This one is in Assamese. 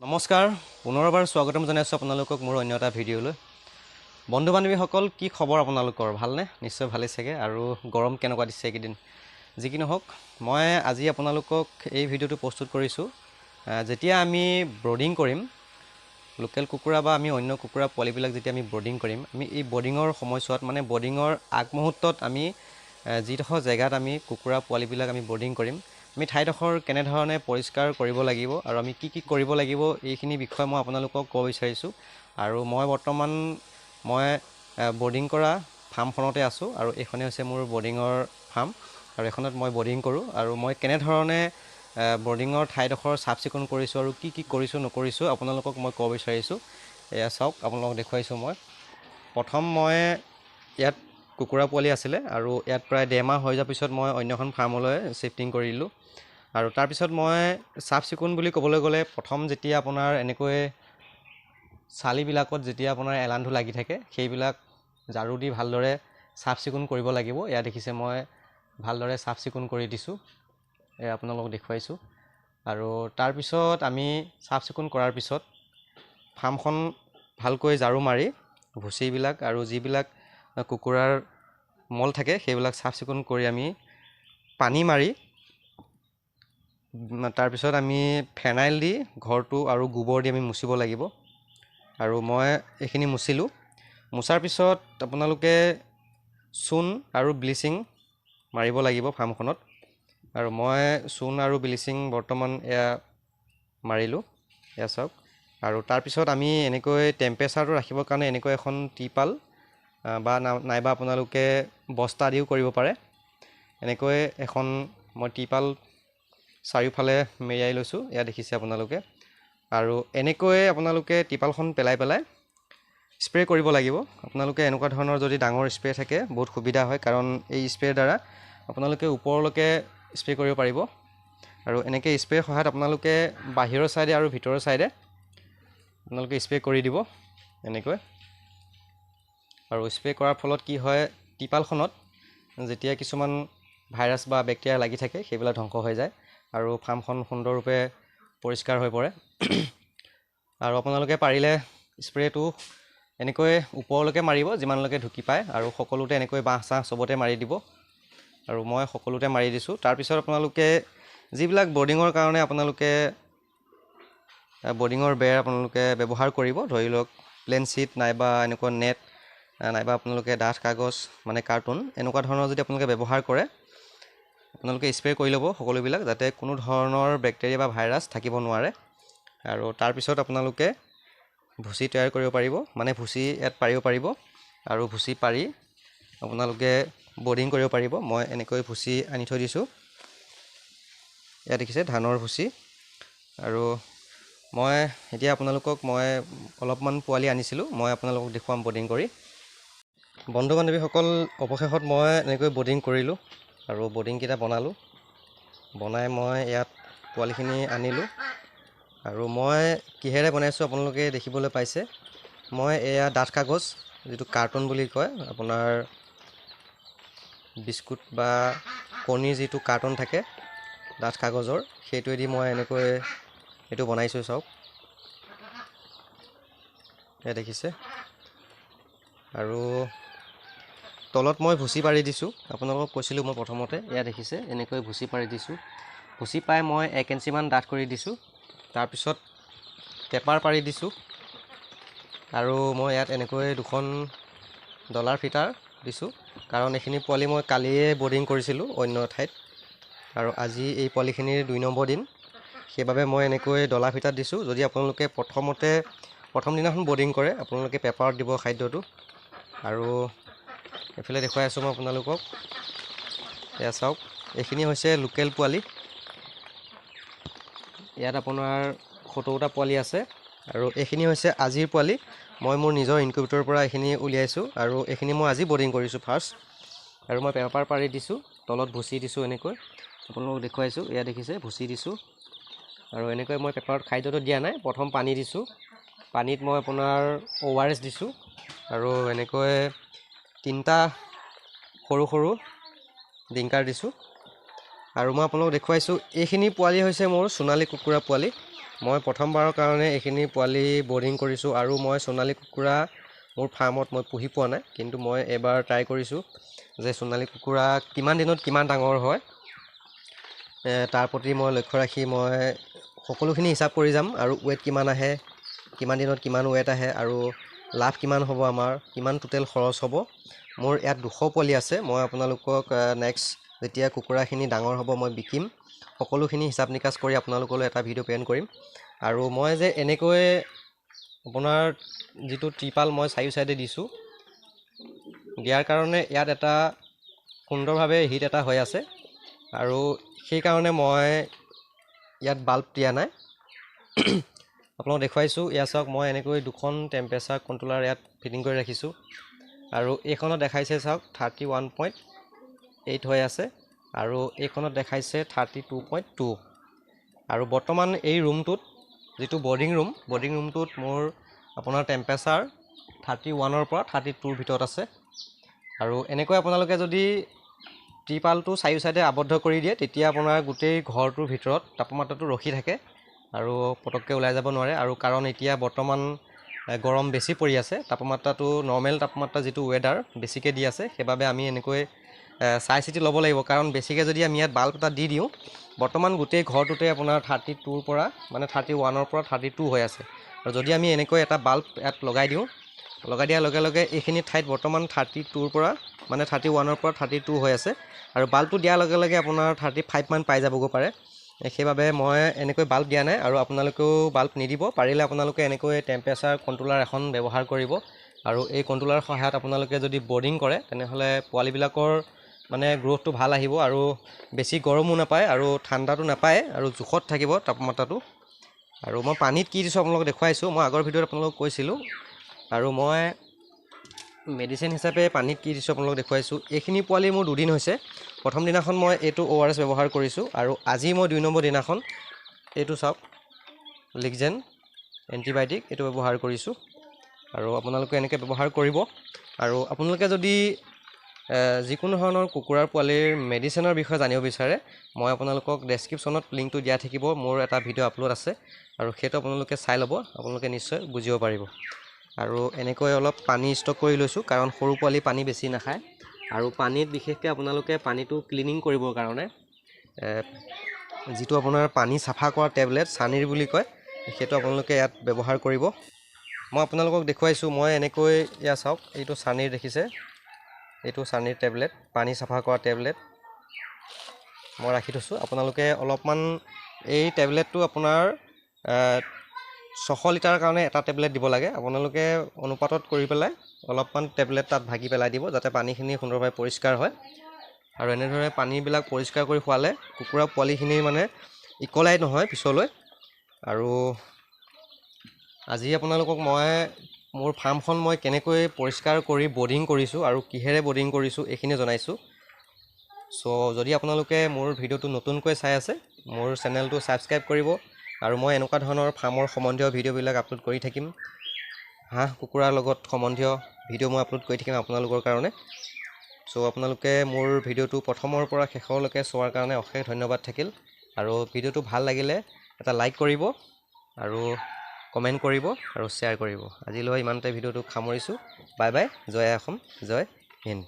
নমস্কাৰ, পুনৰবাৰ স্বাগতম জনাইছোঁ আপোনালোকক মোৰ অন্য এটা ভিডিঅ'লৈ। বন্ধু বান্ধৱীসকল, কি খবৰ আপোনালোকৰ? ভালনে? নিশ্চয় ভালেই চাগে। আৰু গৰম কেনেকুৱা দিছে এইকেইদিন? যি কি নহওক, মই আজি আপোনালোকক এই ভিডিঅ'টো প্ৰস্তুত কৰিছোঁ। যেতিয়া আমি ব্ৰডিং কৰিম লোকেল কুকুৰা বা আমি অন্য কুকুৰা পোৱালিবিলাক যেতিয়া আমি ব্ৰডিং কৰিম, আমি এই ব্ৰডিঙৰ সময়ছোৱাত মানে ব্ৰডিঙৰ আগমুহূৰ্তত আমি যিডোখৰ জেগাত আমি কুকুৰা পোৱালিবিলাক আমি ব্ৰডিং কৰিম, আমি ঠাইডোখৰ কেনেধৰণে পৰিষ্কাৰ কৰিব লাগিব আৰু আমি কি কি কৰিব লাগিব, এইখিনি বিষয়ে মই আপোনালোকক ক'ব বিচাৰিছোঁ। আৰু মই বৰ্তমান মই বৰ্ডিং কৰা ফাৰ্মখনতে আছোঁ আৰু এইখনেই হৈছে মোৰ বৰ্ডিঙৰ ফাৰ্ম আৰু এইখনত মই বৰ্ডিং কৰোঁ। আৰু মই কেনেধৰণে বৰ্ডিঙৰ ঠাইডোখৰ চাফ চিকুণ কৰিছোঁ আৰু কি কি কৰিছোঁ নকৰিছোঁ আপোনালোকক মই ক'ব বিচাৰিছোঁ। এয়া চাওক, আপোনালোকক দেখুৱাইছোঁ। মই প্ৰথম মই ইয়াত কুকুৰা পোৱালি আছিলে আৰু ইয়াত প্ৰায় 1.5 মাহ হৈ যোৱাৰ পিছত মই অন্যখন ফাৰ্মলৈ শ্বিফটিং কৰিলোঁ। আৰু তাৰপিছত মই চাফ চিকুণ বুলি ক'বলৈ গ'লে প্ৰথম যেতিয়া আপোনাৰ এনেকৈ চালিবিলাকত যেতিয়া আপোনাৰ এলান্ধু লাগি থাকে, সেইবিলাক ঝাৰু দি ভালদৰে চাফ চিকুণ কৰিব লাগিব। এয়া দেখিছে, মই ভালদৰে চাফ চিকুণ কৰি দিছোঁ, এয়া আপোনালোকক দেখুৱাইছোঁ। আৰু তাৰপিছত আমি চাফ চিকুণ কৰাৰ পিছত ফাৰ্মখন ভালকৈ ঝাৰু মাৰি ভুচিবিলাক আৰু যিবিলাক কুকুৰাৰ মল থাকে সেইবিলাক চাফ চিকুণ কৰি আমি পানী মাৰি তাৰপিছত আমি ফেনাইল দি ঘৰটো আৰু গোবৰ দি আমি মুচিব লাগিব। আৰু মই এইখিনি মুচিলোঁ। মোচাৰ পিছত আপোনালোকে চূণ আৰু ব্লিচিং মাৰিব লাগিব ফাৰ্মখনত। আৰু মই চূণ আৰু ব্লিচিং বৰ্তমান এয়া মাৰিলোঁ, এয়া চাওক। আৰু তাৰপিছত আমি এনেকৈ টেম্পাৰেচাৰটো ৰাখিবৰ কাৰণে এনেকৈ এখন টিপাল বা নাইবা আপোনালোকে বস্তা দিও কৰিব পাৰে। এনেকৈ এখন মই টিপাল চাৰিওফালে মেৰিয়াই লৈছোঁ, এয়া দেখিছে আপোনালোকে। আৰু এনেকৈ আপোনালোকে টিপালখন পেলাই পেলাই স্প্ৰে' কৰিব লাগিব। আপোনালোকে এনেকুৱা ধৰণৰ যদি ডাঙৰ স্প্ৰে' থাকে বহুত সুবিধা হয়, কাৰণ এই স্প্ৰে'ৰ দ্বাৰা আপোনালোকে ওপৰলৈকে স্প্ৰে' কৰিব পাৰিব। আৰু এনেকৈ স্প্ৰে'ৰ সহায়ত আপোনালোকে বাহিৰৰ ছাইডে আৰু ভিতৰৰ ছাইডে আপোনালোকে স্প্ৰে' কৰি দিব এনেকৈ। আৰু স্প্ৰে' কৰাৰ ফলত কি হয়, টিপালখনত যেতিয়া কিছুমান ভাইৰাছ বা বেক্টেৰিয়া লাগি থাকে সেইবিলাক ধ্বংস হৈ যায় আৰু ফাৰ্মখন সুন্দৰৰূপে পৰিষ্কাৰ হৈ পৰে। আৰু আপোনালোকে পাৰিলে স্প্ৰে'টো এনেকৈ ওপৰলৈকে মাৰিব যিমানলৈকে ঢুকি পায়, আৰু সকলোতে এনেকৈ বাঁহ চাহ চবতে মাৰি দিব। আৰু মই সকলোতে মাৰি দিছোঁ। তাৰপিছত আপোনালোকে যিবিলাক বৰ্ডিঙৰ কাৰণে আপোনালোকে বৰ্ডিঙৰ বেৰ আপোনালোকে ব্যৱহাৰ কৰিব, ধৰি লওক প্লেন শ্বীট নাইবা এনেকুৱা নেট নাইবা আপোনালোকে ডাঠ কাগজ মানে কাৰ্টুন, এনেকুৱা ধৰণৰ যদি আপোনালোকে ব্যৱহাৰ কৰে, আপোনালোকে স্প্ৰে' কৰি ল'ব সকলোবিলাক, যাতে কোনো ধৰণৰ বেক্টেৰিয়া বা ভাইৰাছ থাকিব নোৱাৰে। আৰু তাৰপিছত আপোনালোকে ভুচি তৈয়াৰ কৰিব পাৰিব, মানে ভুচি ইয়াত পাৰিব পাৰিব আৰু ভুচি পাৰি আপোনালোকে বৰ্ডিং কৰিব পাৰিব। মই এনেকৈ ভুচি আনি থৈ দিছোঁ, ইয়াত দেখিছে ধানৰ ভুচি। আৰু মই এতিয়া আপোনালোকক মই অলপমান পোৱালি আনিছিলোঁ, মই আপোনালোকক দেখুৱাম বৰ্ডিং কৰি। বন্ধু বান্ধৱীসকল, অৱশেষত মই এনেকৈ বৰ্ডিং কৰিলোঁ আৰু বৰ্ডিংকেইটা বনালোঁ। বনাই মই ইয়াত পোৱালিখিনি আনিলোঁ। আৰু মই কিহেৰে বনাইছোঁ আপোনালোকে দেখিবলৈ পাইছে। মই এয়া ডাঠ কাগজ, যিটো কাৰ্টুন বুলি কয়, আপোনাৰ বিস্কুট বা কণীৰ যিটো কাৰ্টুন থাকে ডাঠ কাগজৰ, সেইটোৱেদি মই এনেকৈ এইটো বনাইছোঁ। চাওক, এয়া দেখিছে। আৰু তলত মই ভুচি পাৰি দিছোঁ, আপোনালোকক কৈছিলোঁ মই প্ৰথমতে। এয়া দেখিছে, এনেকৈ ভুচি পাৰি দিছোঁ। ভুচি পাই মই 1 ইঞ্চিমান ডাঠ কৰি দিছোঁ। তাৰপিছত পেপাৰ পাৰি দিছোঁ। আৰু মই ইয়াত এনেকৈ দুখন ডলাৰ ফিটাৰ দিছোঁ, কাৰণ এইখিনি পোৱালি মই কালিয়ে বৰ্ডিং কৰিছিলোঁ অন্য ঠাইত আৰু আজি এই পোৱালিখিনিৰ 2 নম্বৰ দিন, সেইবাবে মই এনেকৈ ডলাৰ ফিটাত দিছোঁ। যদি আপোনালোকে প্ৰথমতে প্ৰথম দিনাখন বৰ্ডিং কৰে, আপোনালোকে পেপাৰত দিব খাদ্যটো। আৰু এইফালে দেখুৱাই আছোঁ মই আপোনালোকক, এয়া চাওক, এইখিনি হৈছে লোকেল পোৱালি। ইয়াত আপোনাৰ 70টা পোৱালি আছে। আৰু এইখিনি হৈছে আজিৰ পোৱালি, মই মোৰ নিজৰ ইনকিউবেটৰৰ পৰা এইখিনি উলিয়াইছোঁ আৰু এইখিনি মই আজি বৰ্ডিং কৰিছোঁ ফাৰ্ষ্ট। আৰু মই পেপাৰ পাৰি দিছোঁ, তলত ভুচি দিছোঁ এনেকৈ, আপোনালোকক দেখুৱাইছোঁ। এয়া দেখিছে, ভুচি দিছোঁ। আৰু এনেকৈ মই পেপাৰত খাদ্যটো দিয়া নাই, প্ৰথম পানী দিছোঁ। পানীত মই আপোনাৰ অ' আৰ এছ দিছোঁ আৰু এনেকৈ 3টা সৰু সৰু ডিংকাৰ দিছোঁ। আৰু মই আপোনালোকক দেখুৱাইছোঁ, এইখিনি পোৱালি হৈছে মোৰ সোণালী কুকুৰা পোৱালি। মই প্ৰথমবাৰৰ কাৰণে এইখিনি পোৱালি বৰ্ডিং কৰিছোঁ আৰু মই সোণালী কুকুৰা মোৰ ফাৰ্মত মই পুহি পোৱা নাই, কিন্তু মই এইবাৰ ট্ৰাই কৰিছোঁ যে সোণালী কুকুৰা কিমান দিনত কিমান ডাঙৰ হয়, তাৰ প্ৰতি মই লক্ষ্য ৰাখি মই সকলোখিনি হিচাপ কৰি যাম আৰু ৱেইট কিমান আহে, কিমান দিনত কিমান ৱেইট আহে আৰু লাভ কিমান হ'ব, আমাৰ কিমান টোটেল খৰচ হ'ব। মোৰ ইয়াত 200 পোৱালি আছে। মই আপোনালোকক নেক্সট যেতিয়া কুকুৰাখিনি ডাঙৰ হ'ব মই বিকিম, সকলোখিনি হিচাপ নিকাচ কৰি আপোনালোকলৈ এটা ভিডিঅ' প্ৰেৰণ কৰিম। আৰু মই যে এনেকৈ আপোনাৰ যিটো ত্ৰিপাল মই চাৰিও চাইডে দিছোঁ, দিয়াৰ কাৰণে ইয়াত এটা সুন্দৰভাৱে হিট এটা হৈ আছে আৰু সেইকাৰণে মই ইয়াত বাল্ব দিয়া নাই। আপোনালোক দেখুৱাইছোঁ, ইয়াত চাওক মই এনেকৈ দুখন টেম্পাৰেচাৰ কণ্ট্ৰলাৰ ইয়াত ফিটিং কৰি ৰাখিছোঁ আৰু এইখনত দেখাইছে চাওক 31.8 হৈ আছে আৰু এইখনত দেখাইছে 32.2। আৰু বৰ্তমান এই ৰুমটোত যিটো বৰ্ডিং ৰুম, বৰ্ডিং ৰুমটোত মোৰ আপোনাৰ টেম্পাৰেচাৰ 31ৰ পৰা 32ৰ ভিতৰত আছে। আৰু এনেকৈ আপোনালোকে যদি ত্ৰিপালটো চাৰিও চাইডে আবদ্ধ কৰি দিয়ে তেতিয়া আপোনাৰ গোটেই ঘৰটোৰ ভিতৰত তাপমাত্ৰাটো ৰখি থাকে আৰু পটককৈ ওলাই যাব নোৱাৰে। আৰু কাৰণ এতিয়া বৰ্তমান গৰম বেছি পৰি আছে, তাপমাত্ৰাটো নৰ্মেল তাপমাত্ৰা যিটো ৱেডাৰ বেছিকৈ দি আছে, সেইবাবে আমি এনেকৈ চাই চিতি ল'ব লাগিব। কাৰণ বেছিকৈ যদি আমি ইয়াত বাল্ব এটা দি দিওঁ, বৰ্তমান গোটেই ঘৰটোতে আপোনাৰ 32ৰ পৰা মানে 31ৰ পৰা 32 হৈ আছে। আৰু যদি আমি এনেকৈ এটা বাল্ব ইয়াত লগাই দিওঁ, লগাই দিয়াৰ লগে লগে এইখিনি ঠাইত বৰ্তমান 32ৰ পৰা মানে 31ৰ পৰা 32 হৈ আছে আৰু বাল্বটো দিয়াৰ লগে লগে আপোনাৰ 35 মান পাই যাবগৈ পাৰে। সেইবাবে মই এনেকৈ বাল্ব দিয়া নাই আৰু আপোনালোকেও বাল্ব নিদিব। পাৰিলে আপোনালোকে এনেকৈ টেম্পাৰেচাৰ কণ্ট্ৰলাৰ এখন ব্যৱহাৰ কৰিব আৰু এই কণ্ট্ৰলাৰৰ সহায়ত আপোনালোকে যদি বৰ্ডিং কৰে তেনেহ'লে পোৱালিবিলাকৰ মানে গ্ৰ'থটো ভাল আহিব আৰু বেছি গৰমো নাপায় আৰু ঠাণ্ডাটো নাপায় আৰু জোখত থাকিব তাপমাত্ৰাটো। আৰু মই পানীত কি দিছোঁ আপোনালোকক দেখুৱাইছোঁ, মই আগৰ ভিডিঅ'ত আপোনালোকক কৈছিলোঁ। আৰু মই মেডিচিন হিচাপে পানীত কি দিছোঁ আপোনালোকক দেখুৱাইছোঁ। এইখিনি পোৱালি মোৰ দুদিন হৈছে। প্ৰথম দিনাখন মই এইটো অ' আৰ এছ ব্যৱহাৰ কৰিছোঁ আৰু আজি মই 2 নম্বৰ দিনাখন এইটো চাওক লিগজেন এণ্টিবায়'টিক এইটো ব্যৱহাৰ কৰিছোঁ। আৰু আপোনালোকে এনেকৈ ব্যৱহাৰ কৰিব। আৰু আপোনালোকে যদি যিকোনো ধৰণৰ কুকুৰাৰ পোৱালিৰ মেডিচিনৰ বিষয়ে জানিব বিচাৰে, মই আপোনালোকক ডেছক্ৰিপশ্যনত লিংকটো দিয়া থাকিব, মোৰ এটা ভিডিঅ' আপলোড আছে আৰু সেইটো আপোনালোকে চাই ল'ব, আপোনালোকে নিশ্চয় বুজিব পাৰিব। আৰু এনেকৈ অলপ পানী ষ্টক কৰি লৈছোঁ, কাৰণ সৰু পোৱালি পানী বেছি নাখায়। আৰু পানীত বিশেষকৈ আপোনালোকে পানীটো ক্লিনিং কৰিবৰ কাৰণে যিটো আপোনাৰ পানী চাফা কৰা টেবলেট চানিৰ বুলি কয়, সেইটো আপোনালোকে ইয়াত ব্যৱহাৰ কৰিব। মই আপোনালোকক দেখুৱাইছোঁ, মই এনেকৈ এয়া চাওক, এইটো চানিৰ দেখিছে, এইটো চানিৰ টেবলেট, পানী চাফা কৰা টেবলেট মই ৰাখি থৈছোঁ। আপোনালোকে অলপমান এই টেবলেটটো আপোনাৰ 600 লিটাৰৰ কাৰণে এটা টেবলেট দিব লাগে। আপোনালোকে অনুপাতত কৰি পেলাই অলপমান টেবলেট তাত ভাগি পেলাই দিব, যাতে পানীখিনি সুন্দৰভাৱে পৰিষ্কাৰ হয়। আৰু এনেদৰে পানীবিলাক পৰিষ্কাৰ কৰি খোৱালে কুকুৰা পোৱালিখিনি মানে ইকলাই নহয় পিছলৈ। আৰু আজি আপোনালোকক মই মোৰ ফাৰ্মখন মই কেনেকৈ পৰিষ্কাৰ কৰি বৰ্ডিং কৰিছোঁ আৰু কিহেৰে বৰ্ডিং কৰিছোঁ এইখিনি জনাইছোঁ। যদি আপোনালোকে মোৰ ভিডিঅ'টো নতুনকৈ চাই আছে, মোৰ চেনেলটো ছাবস্ক্ৰাইব কৰিব আৰু মই এনেকুৱা ধৰণৰ ফাৰ্মৰ সম্বন্ধীয় ভিডিঅ'বিলাক আপলোড কৰি থাকিম। হাঁহ কুকুৰাৰ লগত সম্বন্ধীয় ভিডিঅ' মই আপলোড কৰি থাকিম আপোনালোকৰ কাৰণে। আপোনালোকে মোৰ ভিডিঅ'টো প্ৰথমৰ পৰা শেষলৈকে চোৱাৰ কাৰণে অশেষ ধন্যবাদ থাকিল। আৰু ভিডিঅ'টো ভাল লাগিলে এটা লাইক কৰিব আৰু কমেণ্ট কৰিব আৰু শ্বেয়াৰ কৰিব। আজিলৈ ইমানতে ভিডিঅ'টো সামৰিছোঁ। বাই বাই, জয় অসম, জয় হিন্দ।